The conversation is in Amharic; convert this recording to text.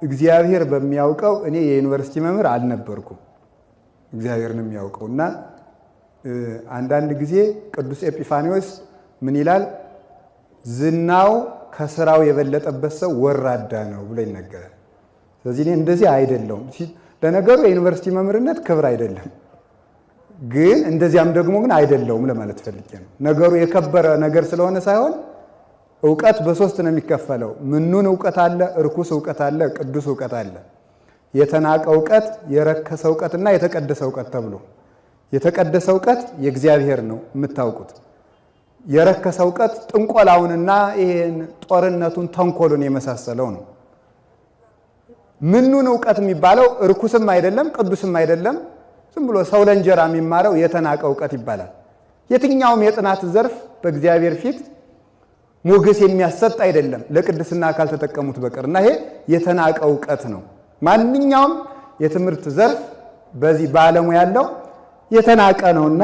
እግዚአብሔር በሚያውቀው እኔ የዩኒቨርሲቲ መምህር አልነበርኩም። እግዚአብሔር ነው የሚያውቀው። እና አንዳንድ ጊዜ ቅዱስ ኤጲፋኒዎስ ምን ይላል? ዝናው ከስራው የበለጠበት ሰው ወራዳ ነው ብሎ ይነገራል። ስለዚህ እኔ እንደዚህ አይደለሁም። ለነገሩ የዩኒቨርሲቲ መምህርነት ክብር አይደለም፣ ግን እንደዚያም ደግሞ ግን አይደለሁም ለማለት ፈልጌ ነው። ነገሩ የከበረ ነገር ስለሆነ ሳይሆን እውቀት በሶስት ነው የሚከፈለው። ምኑን እውቀት አለ፣ እርኩስ እውቀት አለ፣ ቅዱስ እውቀት አለ። የተናቀ እውቀት፣ የረከሰ እውቀትና የተቀደሰ እውቀት ተብሎ የተቀደሰ እውቀት የእግዚአብሔር ነው የምታውቁት። የረከሰ እውቀት ጥንቆላውንና ይሄን ጦርነቱን ተንኮሉን የመሳሰለው ነው። ምኑን እውቀት የሚባለው እርኩስም አይደለም ቅዱስም አይደለም። ዝም ብሎ ሰው ለእንጀራ የሚማረው የተናቀ እውቀት ይባላል። የትኛውም የጥናት ዘርፍ በእግዚአብሔር ፊት ሞገስ የሚያሰጥ አይደለም ለቅድስና ካልተጠቀሙት በቀር እና ይሄ የተናቀ እውቀት ነው። ማንኛውም የትምህርት ዘርፍ በዚህ በዓለሙ ያለው የተናቀ ነውና።